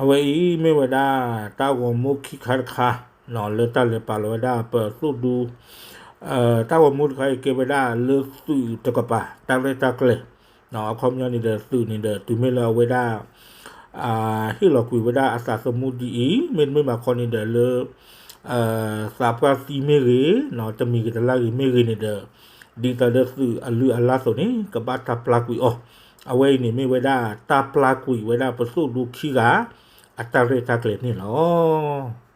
အဝဲအံၤမ့ၢ်ဝဲဒၣ် တၢ်ဂီၤမူခံခါတခါ လၢတၢ်လဲၤပာ်လီၤဝဲဒၣ်ပသိၣ်ဒူ တၢ်ဂီၤမူတခါအံၤကဲဝဲဒၣ်လၢသုးတကပၤ တၢ်ရဲၣ်တၢ်ကျဲၤ အခီပညီန့ၣ်ဒီးသုးန့ၣ်ဒီး တုၤမ့ၢ်လၢအဝဲဒၣ် ဟ့ၣ်လီၤကွံာ်ဝဲဒၣ်အသးသမူဒ်အံၤ မ့တမ့ၢ်ဘၣ်ခီန့ၣ်ဒီးလၢ သးပှၢ်သံမ့ၢ်ဂ့ၤ တမံၤဂ့ၤတလါဂ့ၤမ့ၢ်ဂ့ၤန့ၣ်ဒီး ဒ်သိးဒီးသုးအလုၢ်အလၢ်အသိးန့ၣ် ကဘၣ်တၢ်ပျၢ်ကွံာ်အီၤ အဝဲအံၤန့ၣ်မ့ၢ်ဝဲဒၣ်တၢ်ပျၢ်ကွံာ်ဝဲဒၣ်ပသိၣ်ဒူခံဂၤ အတၢ်ရဲၣ်တၢ်ကျဲၤန့ၣ်လီၤ.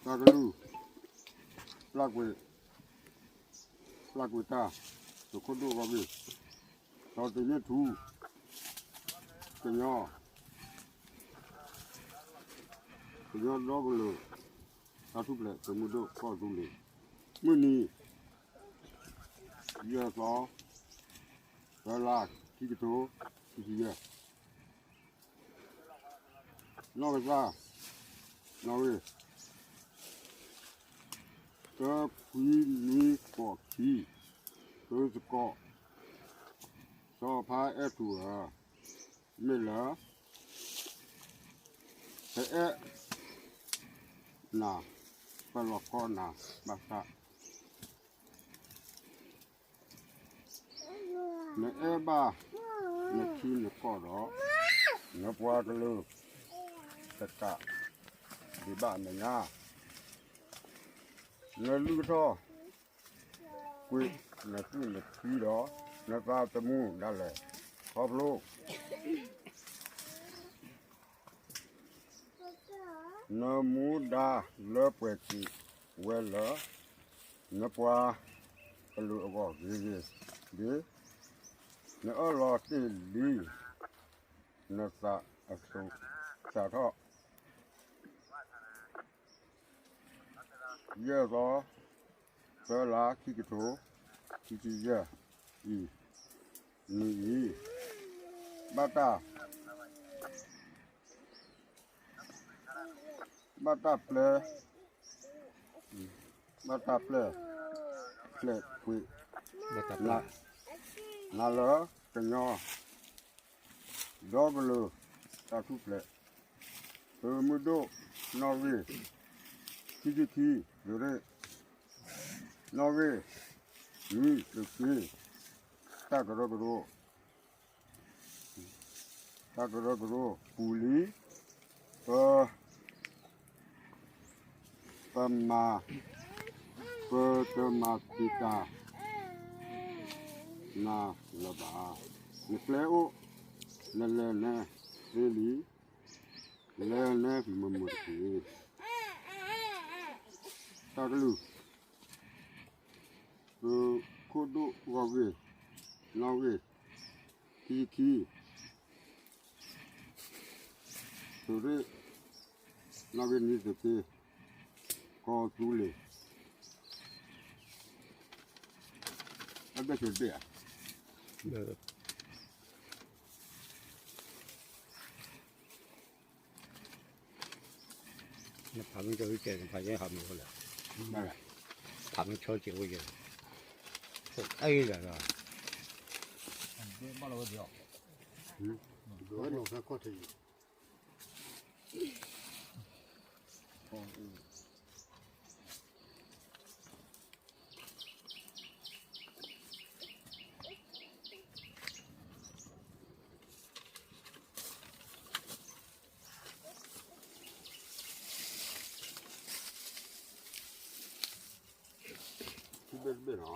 တၢ်ကလုၢ်, ပျၢ်ကွံာ်, ပျၢ်ကွံာ်တၢ်, သုးခိၣ်ဒိၣ်ဂီၢ်ဘ့ၣ်, ဒီးတယဲၢ်ထူ, ကညီ, ကညီဒီကလုာ်, တၢ်ထူၣ်ဖျဲးသုးမုၢ်ဒိၣ်ကီၢ်သူလ့ၤ, မုၢ်နံၤ, ယဲၢ်သီ, သၢလါ, ခံကထိ, ခံဆံယဲၢ် နီၢ်ကစၢ်, နီၣ်ဂံၢ်, တခွံနွံဃိးခံ, သုးစကီး, စီၤဖါအဲၣ်ထူဧၢ, မ့ၢ်လၢ ပအဲၣ်နၤ, ပလီၤကီနၤဘၣ်ဆၣ် နအဲၣ်ဘၣ်နထံနကီၢ်ဒီး နပှၤကလုာ်တကးဒံးဘၣ်အမဲာ်ညါ, နလုၢ်ကထီၣ်ကွံာ်နသွံၣ်နထံဒီး နသးသမူဒၣ်လဲာ်ခီဖျိ နမူဒါလၢပှဲၤစံးဝဲလၢ နပှၤကလုာ်အဂီၢ်ဂ့ၤဂ့ၤ, ဒ်နအၢၣ်လီၤတ့ၢ်လံ နသးအစိၤစးထီၣ် ယဲၢ်သီ, သၢလါ, ခံကထိ, ခံဆံယဲၢ်အံၤ, နံၤအံၤ, ဘၣ်တၢ် ဘၣ်တၢ်ပျဲ, ဘၣ်တၢ်ပျဲၢ်ဖျဲးကွံာ် နၤလၢကညီ ဒီကလုာ်တၢ်ထူၣ်ဖျဲး သုးမုၢ်ဒိၣ်နီၣ်ဂံၢ်, ခံဆံခံ, သုးရ့ၣ်, နီၣ်ဂံၢ်, နွံသုးက့, တၢ်ကရၢကရိ တၢ်ကရၢကရိပူၤလံ, ပ ပမၤ, ပတမၤတံာ်တာ်နၤလၢၤဘၣ်. နကျဲအိၣ်, နလဲၤနဲသ့လံ, လဲၤနဲမုာ်မုာ်တက့ၢ်. တၢ်ကလုၢ် သုးခိၣ်ဒိၣ်ဂီၢ်ဂ့ၢ်, နီၣ်ဂံၢ်, ခံဆံခံ, သုးရ့ၣ်, နီၣ်ဂံၢ်နွံသုးက့, ကီၢ်သူလ့ၤ, အဘ့ၣ်ဆိးဘ့ၣ်ဧါ. နဖးမ့ၢ်ကဲဝဲကဲ နဖးကဲဟးမုာ်ဝဲလဲၣ်, ဖးမ့ၢ်ဆီကဲဝဲကဲ, အဲၣ်လီၤလီၤ, ဘၣ်လီၤဝဲဒၣ် ဝဲနီၢ်ဖဲခီၣ်ထံး တဘ့ၣ်တဘ့ၣ်နီၤ,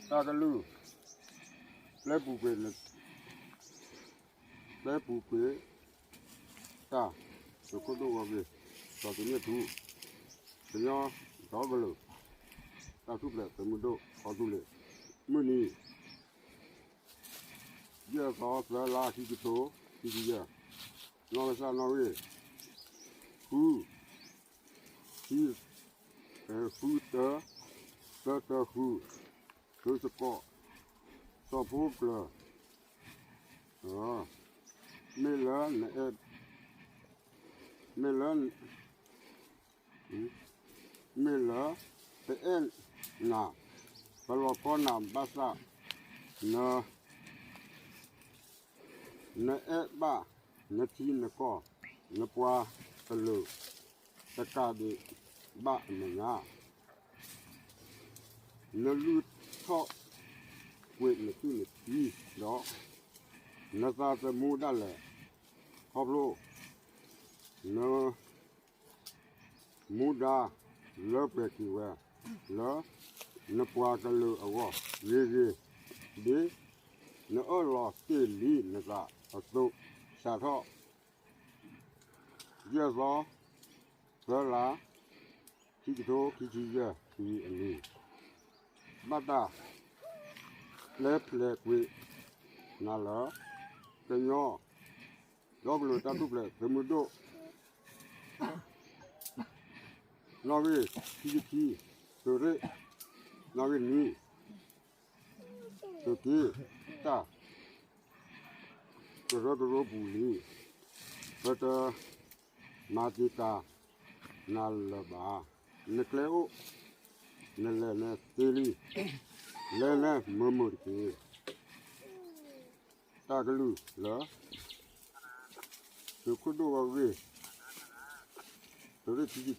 တၢ်တလူၢ်, ပျဲပူၤကွံာ်, ပျဲပူၤကွံာ်, တၢ်, သုးခိၣ်ဒိၣ်ဂီၤဂ့ၤ, စီၤသုးမ့ၣ်ထူ, ကညီဒီကလုာ်, တၢ်ထူၣ်ဖျဲးသုးမုၢ်ဒိၣ် ကီၢ်သူလ့ၤ, မုၢ်နံၤ ယဲၢ်သီသၢလါ ခံကထိခံဆံယဲၢ်, နီၢ်ကစၢ်နီၣ်ဂံၢ် ဃု, ခံ, ဃုတၢ, သၢတၢဃု, သုးစကီး, စီၤဖိကျၢၤ, မ့ၢ်လၢနအဲၣ်, မ့ၢ်လၢ မ့ၢ်လၢ ပအဲၣ်နၤ, ပလီၤကီနၤဘၣ်ဆၣ်, န, နအဲၣ်ဘၣ်နထံနကီၢ်, နပှၤကလုာ်တကးဒံးဘၣ်အမဲာ်ညါ, နလုၢ်ထီၣ်ကွံာ်နသွံၣ်နထံဒီး, နသးသမူဒၣ်လဲာ်, ခီဖျိ န မူဒါလၢပှဲၤက့ၤဝဲ လၢနပှၤကလုာ်အဂီၢ်ဂ့ၤဂ့ၤ, ဒ်နအၢၣ်လီၤတ့ၢ်လံနသးအသိး, စးထီၣ် ယဲၢ်သီ သၢလါ ခံကထိခံဆံယဲၢ်အနံၤ, ဘၣ်တၢ်ပျဲပျဲကွံာ်နၤလၢ ကညီ ဒီကလုာ်တၢ်ထူၣ်ဖျဲးသုးမုၢ်ဒိၣ် နီၣ်ဂံၢ်ခံဆံခံ, သုးရ့ၣ် နီၣ်ဂံၢ်နွံ, သုးက့တၢ် ကရၢကရိပူၤလံ, ပတမၤတံာ်တာ်နၤလၢၤဘၣ်. နကျဲအိၣ်, နလဲၤနသ့လံ, လဲၤနမုာ်မုာ်တက့ၢ်. တၢ်ကလုၢ်လၢ သုးခိၣ်ဒိၣ်ဂီၤဂ့ၢ်, သုးရ့ၣ်ခံဆံခံ,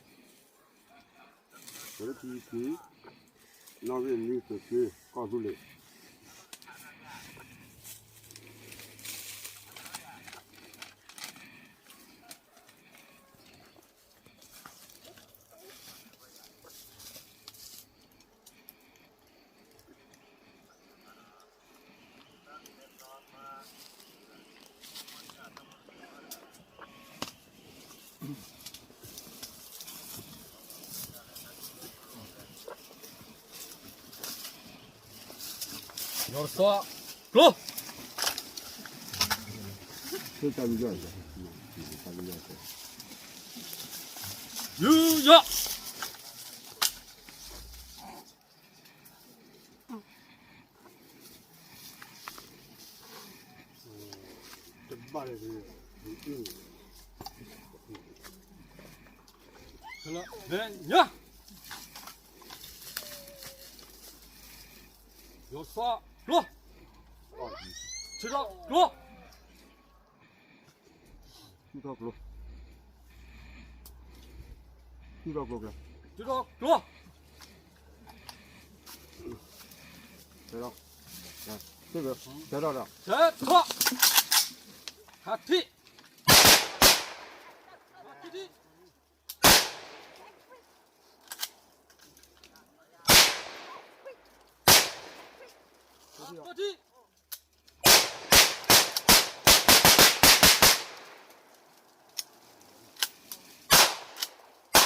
သုးရ့ၣ်ခံဆံခံ, နီၣ်ဂံၢ်နွံ သုးက့ ကီၢ်သူလ့ၤ. ယီၤစီၤကျိၤ, ယူၤယီၤ. တဘၣ်လၢၤ, လၢညါ, ယီၤစီၤကျိၤ, ထံထီၣ်ကျိၤ. ထံထီၣ်ကျိၤ, ထံထီၣ်ကျိၤ, ထံထီၣ်ကျိၤ, ဆဲးထီၣ်, ဆဲးထီၣ်,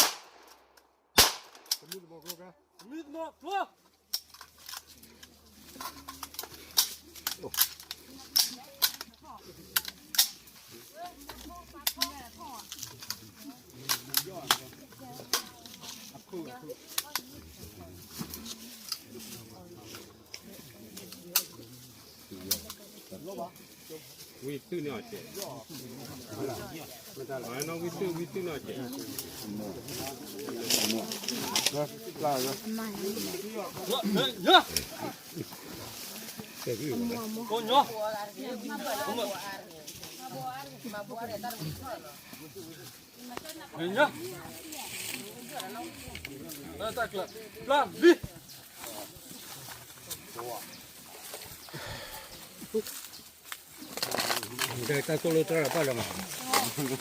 ဟးထံၣ်, ဟးထံၣ်, ဟးထံၣ်. ဝံၤသုန့ၢ်အီၤကဲး. ဝံသု ဝံသုနီၢ်ကဲး တၢ်သိၣ်လိတၢ်ရၢ်ပာ်လီၤမး တၢ်သိၣ်လိတၢ်ရၢ်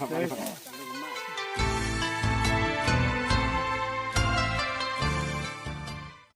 ပာ်လီၤမး